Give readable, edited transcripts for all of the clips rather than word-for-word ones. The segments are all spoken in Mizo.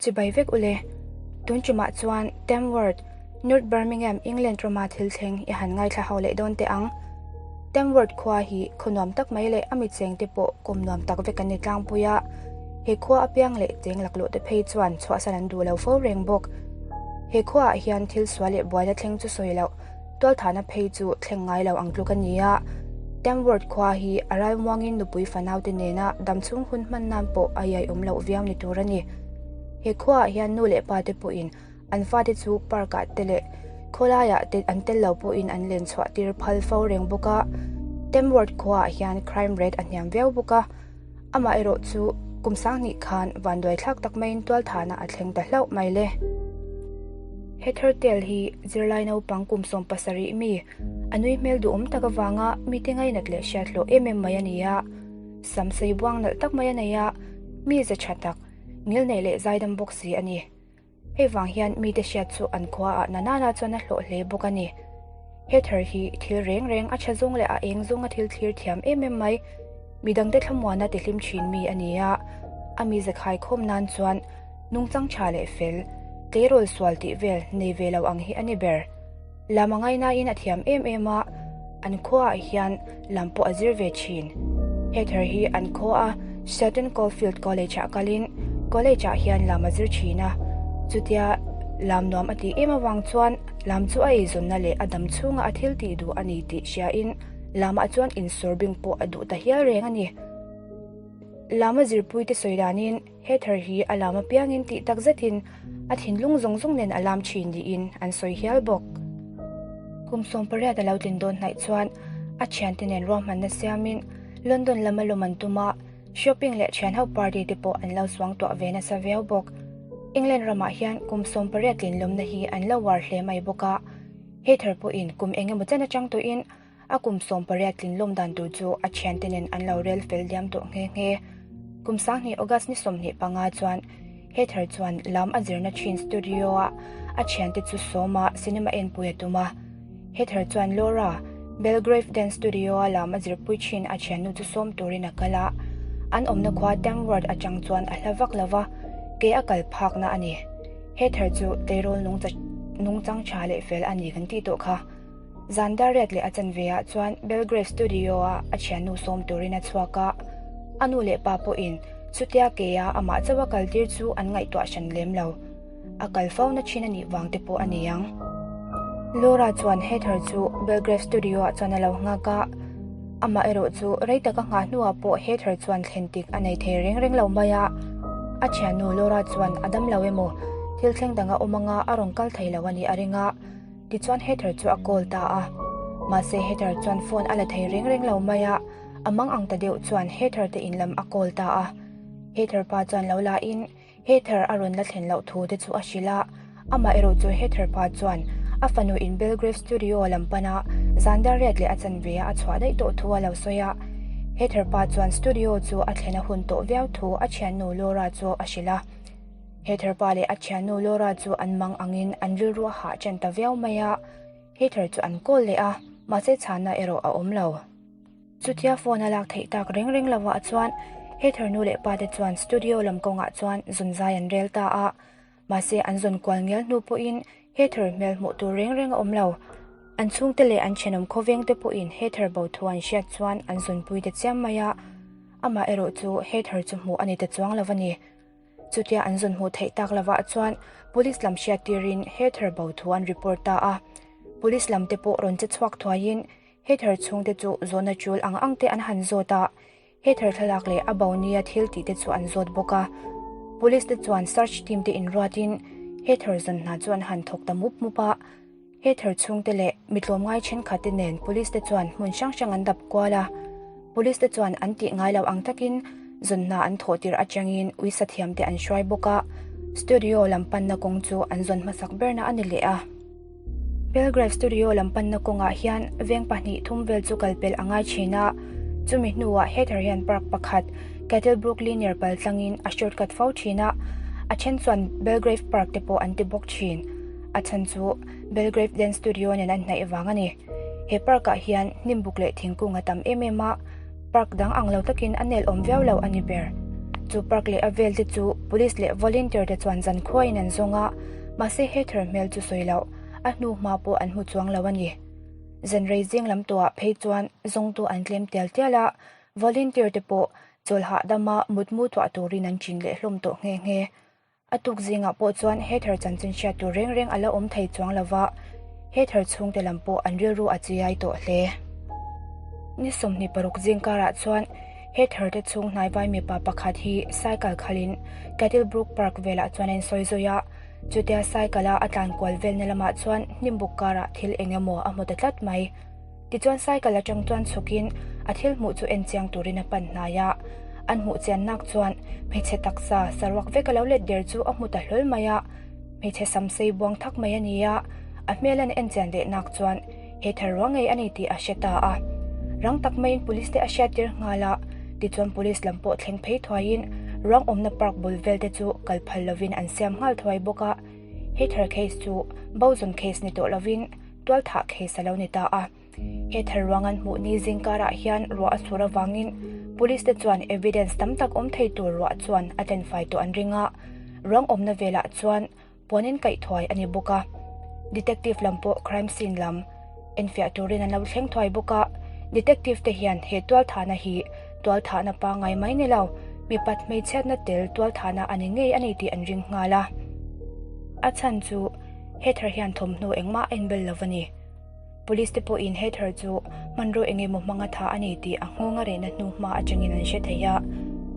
Chibai vek ule. Tun tumah chuan Tamworth, North Birmingham, England rama thil thleng i han ngaithla ho leh dawn teh ang. Tamworth khua hi khaw nuam tak mai leh a mitcheng te pawh kawm nuam tak vek an ni tlangpui a. He khua apiang leh cheng laklawh te phei chuan chhuahsan an duh lo fo reng bawk. He khuaah hian thil sual leh buaina thleng chu sawi loh, Tualthahna phei chu thleng ngai lo ang tluk a ni a, Tamworth khua hi a ralmuangin nupui fanaute nena damchhung hun hman nan pawh a iaiawm loh viau ni tur a ni. He khuaah hian nu leh pate pawhin an fate chu park-ah te leh khawlaiah te an tel lo pawhin an len chhuah tir phal fo reng bawk a. Tamworth khuaah hian crime rate a hniam viau bawk a, amaherawh chu kum sanghnih khan vanduaithlak tak maiin tualthahna a thleng ta hlauh mai le. Heather Tale hi zirlai naupang kum 17 mi, a nui hmel duhawm tak avanga mite ngainat leh hriat hlawh em em mai a ni a. Sam sei buang nalh tak mai a nei a, mi ze tha tak, ngilneih leh zaidam bawk si a ni. Hei vang hian mite hriat chu an khuaah nanana chuan a hlawh hle bawk a ni. Heather hi thil reng reng a tha zawng leh a eng zawnga thil thlir thiam em em mai, midangte thlamuana tihlim thin mi a ni a, a mize khaikhawm nan chuan Nungchang tha leh fel, tleirawl sual tih vel nei ve lo ang hi a ni ber. Lam a ngainain a thiam em em a, an khuaah hian lam pawh a zir ve thin. Heather hi an khua a Sutton Coldfield College-ah kalin college-ah hian lam a zir thin a, chutia lam nuam a tih em avang chuan lam chu a eizawnna leh a dam chhunga a thil tih duh a ni tih hriain lamah chuan insawr bing pawh a duh ta hial reng a ni. Lama zirpuite sawi danin Heather hi a lam apiangin tih tak zetin a thinlung zawng zawng nen a lam thin niin an sawi hial bawk. Kum 18 a lo tlin dawn hnaih chuan a thiante nen ruahmanna siamin London lama lawm an tum a, shopping leh thianho party te pawh an lo suangtuah ve nasa viau bawk. England ramah hian kum 18 tlin lawmna hi an lo uar hle mai bawk a, Heather pawhin kum engemaw chen atang tawhin A kum 18 tlin lawm dan tur chu a thiante nen an lo rel fel diam tawh nghe nghe. Kum 20 August ni 25 chuan Heather chuan lam a zirna thin studio-ah a thiante chu sawma cinema enpui a tum a. Heather chuan Laura, Belgrave Dance Studio-a lam a zirpui thin a thiannu chu sawm turin a kal a. An awmna khua Tamworth atang chuan a hla vak lo va, ke a kal phakna a ni. Heather chu tleirawl nungchang tha leh fel a ni kan tih tawh kha. Zan dar riat leh a chanve ah chuan Belgrave Studio ah a thiannu sawm turin a chhuak a, a nu leh pa pawhin chutia ke a amah chauh a kal tir chu an ngaihtuah hran lem lo. A kal fo na thin a nih vang te pawh a ni ang. Laura chuan Heather chu Belgrave Studio ah chuan a lo nghak a, amah erawh chu rei taka nghah hnuah pawh Heather chuan thlen tik a nei thei reng reng lo mai a. A thiannu Laura chuan a dam lo emaw thil thleng dang a awm anga a rawn kal thei lo a nih a ring a. Tichuan Heather chu a call ta a. Mahse Heather chuan phone a la thei reng reng lo mai a, a mang ang ta deuh chuan Heather te in lam a call ta a. Heather pa chuan lo la in Heather a rawn la thlen loh thu te chu a hrilh a. Amah erawh chu Heather pa chuan a fanu in Belgrave Studio lam pana zan dar riat leh a chanve a a chhuah daih tawh thu a lo sawi a. Heather pa chuan studio chu a thlen a hun tawh viau thu a thiannu Laura chu a hrilh a. Heather pa leh a thiannu Laura chu an mang angin an rilru a hah ṭan ta viau mai a, Heather chu an call leh a, mahse chhanna erawh a awm lo. Chutia phone a lak theih tak reng reng lovah chuan Heather nu leh pa te chuan studio lam kawngah chuan zun zai an rel ta a, mahse an zawn kual ngial hnu pawhin Heather hmel hmuh tur reng reng a awm lo. An chhungte leh an thenawm khawveng te pawhin Heather bo thu an hriat chuan an zawnpui ta chiam mai a, amah erawh chu Heather chu hmuh a ni ta chuang lo a ni. Chutia an zawn hmuh theih tak lovah chuan Police lam hriat tirin Heather bo thu an report ta a. Police lam te pawh rawn che chhuak thuaiin Heather chhungte chu zawhna tul ang ang te an han zawt a, Heather thlalak leh a bo nia thil tih te chu an zawt bawk a. Police te chuan search team te inruatin Heather zawn hna chu an han thawk ta mup mup a. Heather chhungte leh mi tlawmngai thenkhat te nen Police te chuan hmun hrang hrang an dap kual a, Police te chuan an tih ngai lo ang takin zawn hna an thawh tirh atangin uisa thiam te an hruai bawk a, studio lam panna kawng chu an zawn hmasak berna a ni leh a. Belgrave Studio lam panna kawngah hian veng pahnih thum vel chu kal pelh a ngai thin a, chumi hnuah Heather hian park pakhat Kettlebrook Linear pal tlangin a shortcut fo thin a, a then chuan Belgrave Park te pawh an ti bawk thin. A chhan chu Belgrave Dance Studio nen an hnaih vang a ni. He park ah hian hnimbuk leh thingkung a tam em em a, park dang ang lo takin a nel awm viau lo a ni ber. Chu park leh a vel te chu police leh volunteer te chuan zankhuain an zawng a, mahse Heather hmel chu sawi loh, a hnu hma pawh an hmu chuang lo a ni. Zan rei zing lam tawhah phei chuan zawngtu an tlem tial tial a, volunteer te pawh chawl hahdama mutmu tuah turin an chin leh hlawm tawh nghe nghe. A tuk zingah pawh chuan Heather chanchin hriat tur reng reng a la awm thei chuang lo va, Heather chhungte lam pawh an rilru a chiai tawh hle. Ni 26 zing karah chuan Heather te chhung hnaivai mipa pakhat hi cycle khalin Kettlebrook Park velah chuan a insawi zui a, chutia cycle a a tlan kual velna lamah chuan hnimbuk karah thil eng emaw a hmu ta tlat mai. Tichuan cycle atang chuan chhukin a thil hmuh chu en chiang turin a pan hnai a, an hmuh chian nak chuan hmeichhe taksa saruak vek a lo let der chu a hmu ta hlawl mai a, hmeichhe sam sei buang thak mai a ni a, a hmel an en chian leh nak chuan he thar ruang ngei a ni tih a hre ta a. Rang tak maiin police te a hriat tir nghal a, tichuan police lam pawh thleng phei thuaiin ruang awmna park bul vel te chu kal phal lovin an siam nghal thuai bawk a, he thar case chu bozawn case ni tawh lovin tualthah case a lo ni ta a. He thar ruang an hmuh ni zing karah hian ruah a sur avangin police te chuan evidence tam tak awm thei tur ruah chuan a tlenfai tawh an ring a, ruang awmna velah chuan puanin kaih thuai a ni bawk a. Detective lam pawh crime scene lam enfiah turin an lo thleng thuai bawk a, detective te hian he tualthahna hi tualthahna pangngai mai ni lo, mipat hmeichhiatna tel tualthahna a ni ngei a ni tih an ring nghal a. A chhan chu Heather hian thawmhnaw engmah a inbel lo a ni. Police te pawhin Heather chu hmanraw eng emaw hmanga tha a ni tih a nghawng a rehna hnuhma atangin an hre thei a.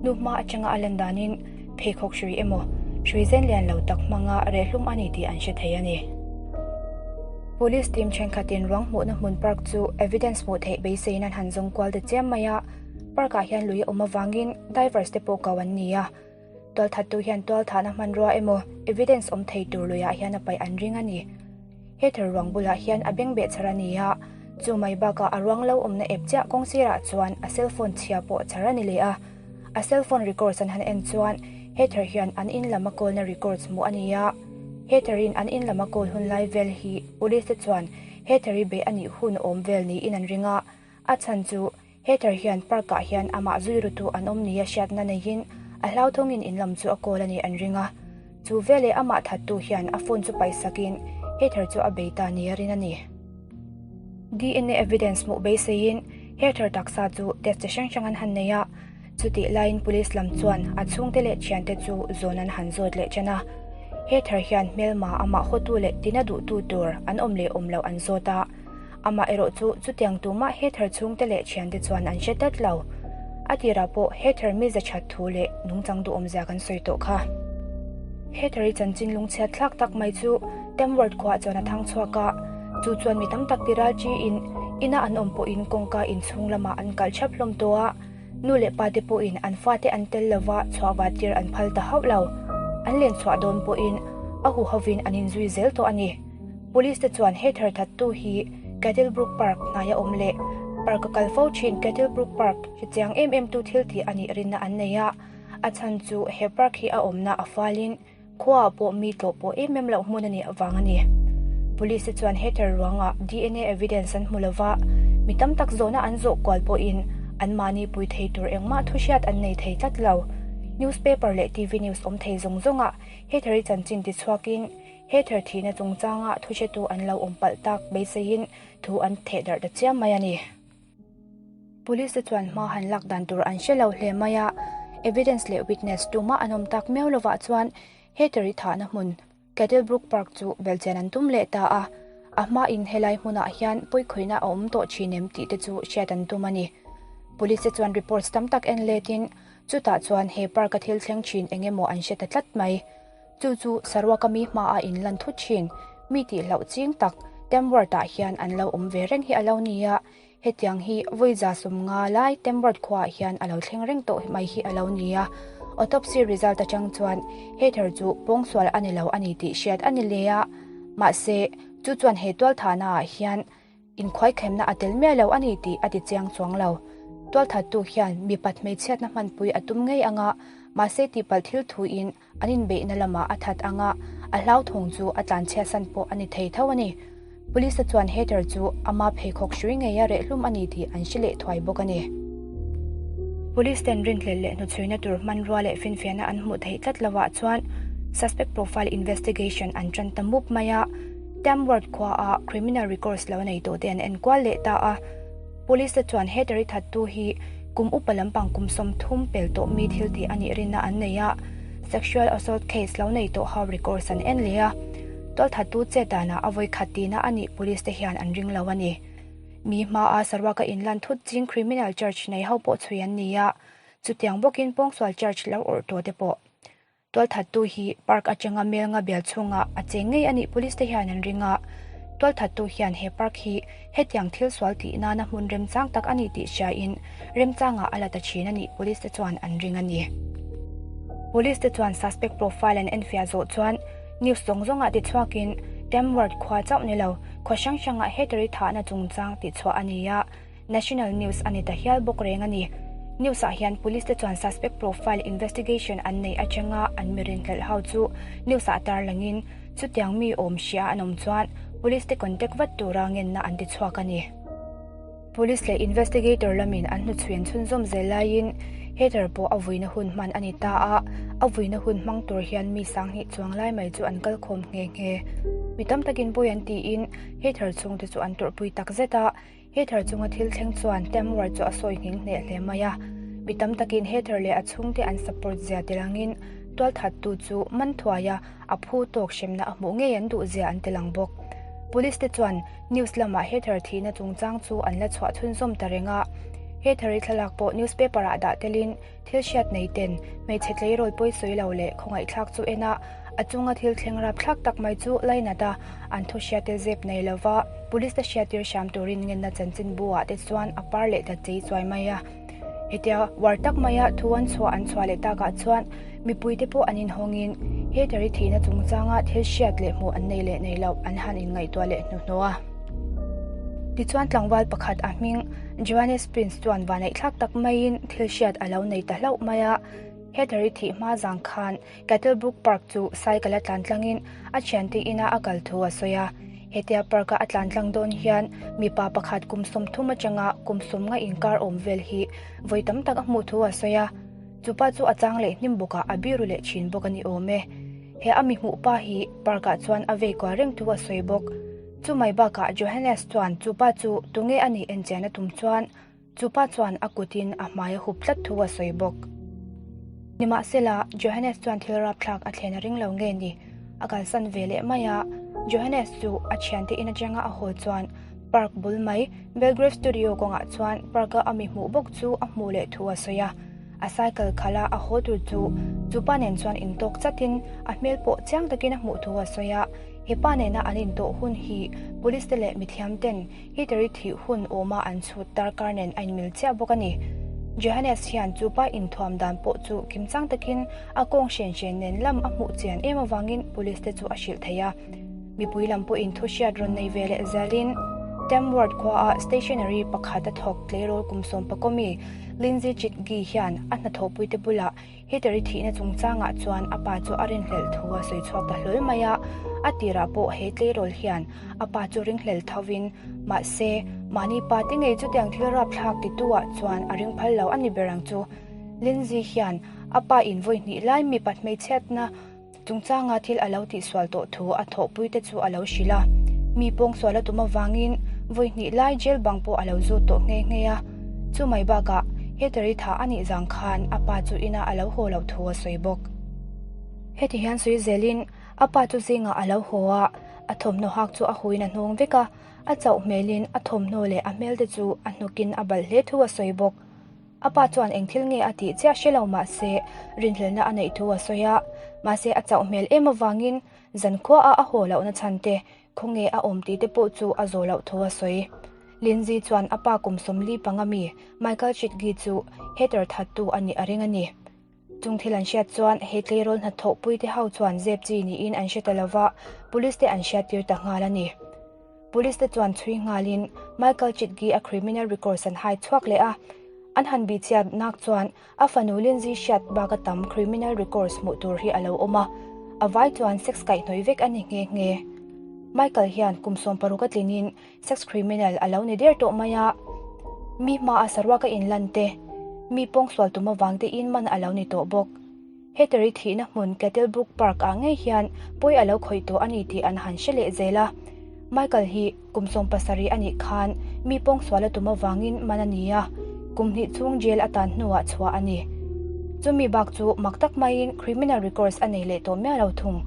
Hnuhma atanga a lan danin pheikhawk hrui emaw hrui zen lian lo tak hmanga rehhlum a ni tih an hre thei a ni. Police team thenkhatin ruang hmuhna hmun park chu evidence hmuh theih beiseiin an han zawng kual ta chiam mai a. Park ah hian lui a awm avangin divers te pawh ko an ni a. Tualthattu hian tualthahna hmanrua emaw evidence awm thei tur luiah hian a paih an ring a ni. Heather ruang bulah hian a beng beh chhar a ni a, chu mai bakah a ruang lo awmna ep chiah kawng sirah chuan a cell phone chhia pawh chhar a ni leh a. A cell phone records an han en chuan Heather hian an in lam a call na records hmuh a ni a. Heather in an in lam a call hun lai vel hi police te chuan Heather i beih a nih hun awm vel niin an ring a, a chhan chu Heather hian park ah hian amah zui rutu an awm nia hriatna neiin a hlauthawngin in lam chu a call a nih an ring a. Chu veleh amah thattu hian a phone chu paihsakin Heather chu a bei ta nia rin a ni. DNA evidence hmuh beiseiin Heather taksa chu test chi hrang hrang an han nei a, chutih laiin police lam chuan a chhungte leh thiante chu zawn an han zawt leh chen a. Heather hian hmelma amah hawtu leh tina duhtu tur an awm leh awm loh an zawt a. Amah erawh chu chutiang tumah Heather chhungte leh thiante chuan an hre tlat lo. A tirah pawh Heather mize that thu leh nungchang duhawmzia kan sawi tawh kha. Heather-i chanchin lungchhiat thlak tak mai chu Tamworth khuaah chuan a thang chhuak a, chu chuan mi tam tak tiral chiin ina an awm pawhin kawngka inchhung lamah an kalh thap hlawm tawh a, nu leh pate pawhin an fate an tel lova chhuah vat tir an phal ta hauh lo. An len chhuah dawn pawhin a huhovin an inzui zel tawh a ni. Police te chuan Heather thattu hi Kettlebrook Park hnaia awm leh park a kal fo thin Kettlebrook Park hi chiang em em tu thil tih a nih rinna an nei a, a chhan chu he park hi a awmna a falin khuaah pawh mi tlawh pawh em em loh hmun a nih avang a ni. Police te chuan Heather ruangah DNA evidence an hmu lova, mi tam tak zawhna an zawh kual pawhin anmahni pui thei tur engmah thu hriat an nei thei tlat lo. Newspaper leh TV news awm thei zawng zawngah Heather-i chanchin tichhuakin Heather thihna chungchanga thuhretu an lo awm palh tak beiseiin thu an theh darh ta chiam mai a ni. Police te chuan hma han lak dan tur an hre lo hle mai a, evidence leh witness tumah an awm tak miau lovah chuan Heather-i thahna hmun Kettlebrook Park chu belchian an tum leh ta a, a hmain helai hmunah hian pawikhawihna a awm tawh thin em tih te chu hriat an tum a ni. Police te chuan reports tam tak en letin chutah chuan he park-a thil thleng thin eng emaw an hre ta tlat mai. Chu chu saruaka mi hmaah in lan thut thin, mi tih hlauh ching tak Tamworth-ah hian an lo awm ve reng hi a lo ni a, hetiang hi vawiza 50 lai Tamworth khuaah hian a lo thleng reng tawh mai hi a lo ni a. Autopsy result atang chuan Heather chu pawngsual a ni lo a ni tih hriat a ni le a, mahse chu chuan he tualthahnaah hian Inkhuaikhemna a tel miah lo a ni tih a ti chiang chuang lo. Tualthattu hian mipat hmeichhiatna hmanpui a tum ngei anga, mahse tihpalh thil thuin an inbeihna lamah a that anga, a hlauthawng chu a tlanchhiatsan pawh a ni thei tho a ni. Police-te chuan Heather chu ama pheikhawk hrui ngeia reh hlum a ni tih an hre leh thuai bawk a ni. Police ten rinhlelh leh hnuchhuina tur hmanrua leh finfiahna an hmuh theih tlat lovah chuan suspect profile investigation an tan ta mup mai a, Tamworth khua a criminal records lo nei tawh te an enkual leh ta a. Police te chuan Heather-i thattu hi kum upa lampang kum 30 pel tawh mi thil tih a nih rinna an nei a, sexual assault case lo nei tawh ho records an en leh a, tualthattu chet danah a vawi khat tihna a nih police te hian an ring lo a ni. Mi hmaa saruaka inlan thut ching criminal charge nei ho pawh chhui an ni a, chutiang bawkin pawngsual charge lo awrh tawh te pawh. Tualthattu hi park atanga Melnga bial chhungah a cheng ngei a nih police te hian an ring a, tualthattu hian he park hi hetiang thil sual tih nana hmun remchang tak a ni tih hriain remchangah a la ta thin a nih police te chuan an ring a ni. Police te chuan suspect profile an enfiah zawh chuan news zawng zawngah tichhuakin Tamworth khua chauh ni lo khua hrang hrangah Heather-i thahna chungchang tihchhuah a ni a, National News a ni ta hial bawk reng a ni. News ah hian Police te chuan suspect profile investigation an neih atanga an mi rinhlelh ho chu news ah tarlangin chutiang mi awm hria an awm chuan Police te contact vat tura ngenna an ti chhuak a ni. Police leh investigator lamin an hnuchhuian chhunzawm zel laiin Heather pawh a vuina hun hman a ni ta a, a vuina hun hmang tur hian mi sanghnih chuang lai mai chu an kalkhawm nghe nghe. Mi tam takin pawi an tiin Heather chhungte chu an tawrhpui takzet a, Heather chunga thil thleng chuan Tamworth chu a sawi nghing hneh hle mai a. Mi tam takin Heather leh a chhungte an support zia tilangin tualthattu chu man thuai a, a phu tawk hremna a hmuh ngei an duh zia an tilang bawk. Police te chuan news lamah Heather thihna chungchang chu an la chhuah chhunzawm ta reng a. Heather-i thlalak pawh newspaper ah dah telin Thil hriat nei ten hmeichhe tleirawl pawi sawi lo leh khawngaihthlak chu en a, a chunga thil thleng rapthlak tak mai chu lainat a, an thu hriate zep nei lova police te hriattir hram turin ngenna chanchin bu ah te chuan a par leh ta chei chuai mai a. Hetia uar tak maia thu an chhuah an chhuah leh takah chuan mipui te pawh an inhawngin Heather-i thihna chungchanga thil hriat leh hmuh an nei leh nei loh an han inngaihtuah leh hnuhnawh a. Tichuan tlangval pakhat a hming Johannes Prince chuan vanaihthlak tak maiin thil hriat a lo nei ta hlauh mai a. Heather-i thih hma zang khan Kettlebrook Park chu cycle a tlan tlangin a thiante ina a kal thu a sawi a. Hetia park-a a tlan tlang dawn hian mipa pakhat kum 30 atanga kum 50 inkar awm vel hi vawi tam tak a hmuh thu a sawi a. Chupa chu a chang leh hnim bawkah a biru leh thin bawk a ni awm e. He a mi hmuh pa hi park-ah chuan a vei kual reng thu a sawi bawk. Chumai bakah Johannes chuan chupa chu tunge a nih enchian a tum chuan chupa chuan a kutin a hmai a hup tlat thu a sawi bawk. Nimahsela, Johannes chuan thil rapthlak a thlen a ring lo nge ni? A kalsan ve leh mai a. Johannes chu a thiante in atanga a haw chuan park bul mai Belgrave Studio kawngah chuan park-a a mi hmuh bawk chu a hmuh leh thu a sawi a. A cycle khalh a a haw tur chu chupa nen chuan intawk chatin a hmel pawh chiang takin a hmuh thu a sawi a. He pa nena an intawh hun hi Police te leh mithiam ten Heather-i thih hun awma an chhut darkar nen a inmil chiah bawk a ni. Johannes hian chu pa inthuam dan pawh chu kimchang takin a kawng hren hren nen lam a hmuh chian em avangin Police te chu a hrilh thei a. Mipui lam pawhin thu hriat rawn nei ve leh zelin Tamworth khuaah stationery pakhat a thawk tleirawl kum sawmpakawmi Lindsay Chitgi hian a hnathawhpuite bulah Heather-i thihna chungchangah chuan a pa chu a rinhlelh thu a sawi chhuak ta hlawl mai a, a tirah pawh he tleirawl hian a pa chu ringhlel thovin, mahse, mahni pa te ngei chutiang thil rapthlak tituah chuan a ring phal lo a ni ber ang chu. Lindsay hian a pa in vawi hnih lai mipat hmeichhiatna chungchanga thil a lo tihsual tawh thu a thawhpuite chu a lo hrilh a, mi pawngsual a tum avangin vawi hnih lai jail bang pawh a lo zut tawh nghe nghe a. Chu mai bakah Heather-i thah a nih zang khan a pa chu ina a lo haw loh thu a sawi bawk. Heti hian sawi zelin a pa chu zingah a lo haw a, a thawmhnaw hak chu a huin a hnawng vek a, a chauh hmelin a thawmhnaw leh a hmelte chu a hnukin a balh hle thu a sawi bawk. A pa chuan eng thil nge a tih chiah hre lo mah se, rinhlelhna a neih thu a sawi a. Mahse a chauh hmel em avangin zankhua a a haw lohna chhan te, khawnge a awm tih te pawh chu a zawh loh thu a sawi. Lindsay chuan a pa kum 45 mi Michael Chitgi chu Heather thattu a nih a ring a ni. Chung thil an hriat chuan he tleirawl hnathawhpui te ho chuan zep chi niin an hre ta lova, police te an hriattir ta nghal a ni. Police te chuan chhui nghalin Michael Chitgi a criminal records an hai chhuak leh a, an han bihchhiat nak chuan a fanu Lindsay hriat bak a tam criminal records hmuh tur hi a lo awm a, a vai chuan sex kaihhnawih vek a ni nghe nghe. Michael hian kum 60 a tlinin sex criminal a lo ni der tawh mai a, mi hmaa saruaka inlan te, Mi pawngsual tum avang tein man a lo ni tawh bawk. Heather-i thihna hmun Kettlebrook Park ah ngei hian pawi a lo khawih tawh a ni tih an han hre leh zel a. Michael hi kum 70 a nih khan mi pawngsual a tum avangin man a ni a, kum hnih chhung jail a tan hnuah chhuah a ni. Chumi bak chu mak tak maiin criminal records a nei leh tawh miah lo thung.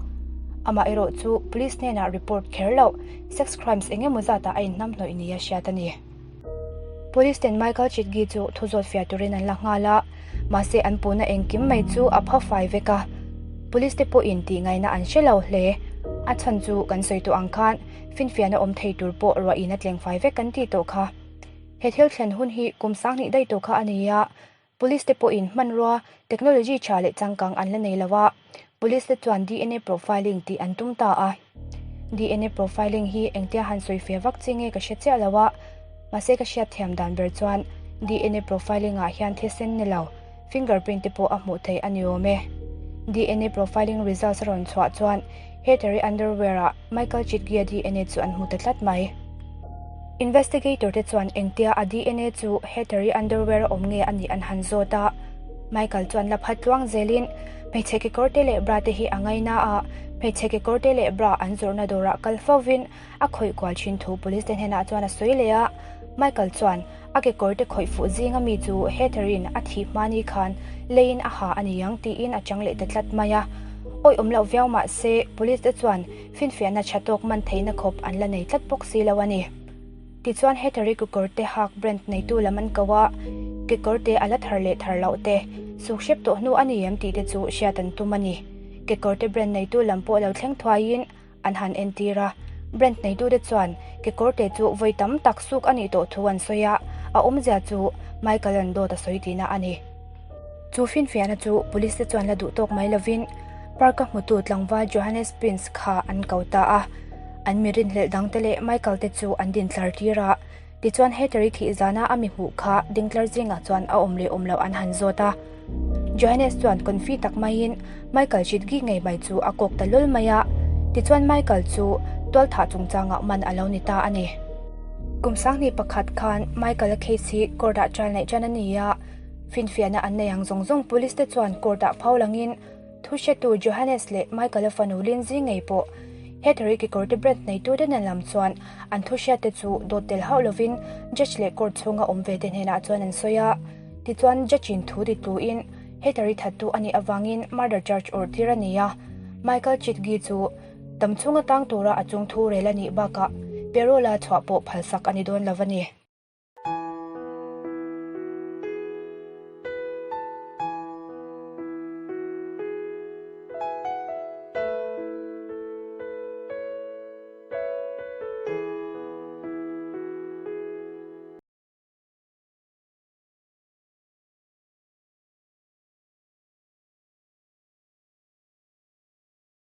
Amaherawh chu police hnenah report kher loh sex crimes eng emaw zatah a inhnamhnawih nia hriat a ni. Police ten Michael Chitgi chu thu zawt fiah turin an la nghal a, mahse an puhna engkim mai chu a pha fai vek a. Police te pawhin tih ngaihna an hre lo hle. A chhan chu kan sawi tawh ang khan finfiahna awm thei tur pawh ruahin a tleng fai vek kan tih tawh kha. He thil thlen hun hi kum sanghnih daih tawh kha a ni a, Police te pawhin hmanrua, technology tha leh changkang an la nei lo a, Police te chuan dna profiling tih an tum ta a. Dna profiling hi engtia han sawi fe vak chi nge ka hre chiah lo a, mahse ka hriat thiam dan ber chuan dna profiling ah hian thisen ni lo, fingerprint te pawh a hmuh theih a ni awm e. Dna profiling results a rawn chhuah chuan Heather-i underwear ah Michael Chitgia dna chu an hmu ta tlat mai. Investigator te chuan engtia a dna chu Heather-i underwear a awm nge a nih an han zawt a. Michael chuan la phat tluang zelin hmeichhe kekawr te leh bra te hi a ngaina a, hmeichhe kekawr te leh bra an zawrhna dawrah kal fovin a khawih kual thin thu police te hnenah chuan a sawi leh a. Michael chuan a kekawr te khawih fuh zinga mi chu Heather-in a thih hmani khan leiin a ha a ni ang tiin a chang leh ta tlat mai a. Awih awm loh viau mah se police te chuan Finfiahna tha tawk man theihna khawp an la nei tlat bawk si lo a ni. Tichuan Heather-i kekawrte hak brand neitu lam an ko a, kekawrte a la thar leh thar loh te, suk hrep tawh hnu a ni em tih te chu hriat an tum a ni. Kekawrte brand neitu lam pawh lo thleng thuaiin an han entir a, brand neitute chuan kekawrte chu vawi tam tak suk a nih tawh thu an sawi a, a awmzia chu Michael-a'n dawt a sawi tihna a ni. Chu finfiahna chu police te chuan la duh tawk mai lovin park-a hmutu tlangval Johannes Prince kha an ko ta a. An mi rinhlelh dangte leh Michael te chu an dintlar tir a. Tichuan Heather-i thih zana a mi hmuh kha dingtlar zingah chuan a awm leh awm loh an han zawt a. Johannes chuan confi tak maiin Michael Chitgi ngei mai chu a kawk ta lul mai a. Tichuan Michael chu tualthah chungchangah man a lo ni ta a ni. Kum sanghnih pakhat khan Michael-a case hi court-ah trial neih tan a ni a. Finfiahna an nei ang zawng zawng police te chuan court ah pho langin thu hretu Johannes leh Michael-a fanu Lindsay ngei pawh Heather-i kekawrte brand neitute nen lam chuan an thu hriatte chu dawt tel hauh lovin judge leh court chhunga awm ve te hnenah chuan an sawi a. Tichuan judge in thu titluin Heather-i thattu a nih avangin murder charge awrh tir a ni a, Michael Chitgi chu dam chhunga tang tura a chung thu rel a nih bakah parole-a chhuah pawh phalsak a ni dawn lo a ni.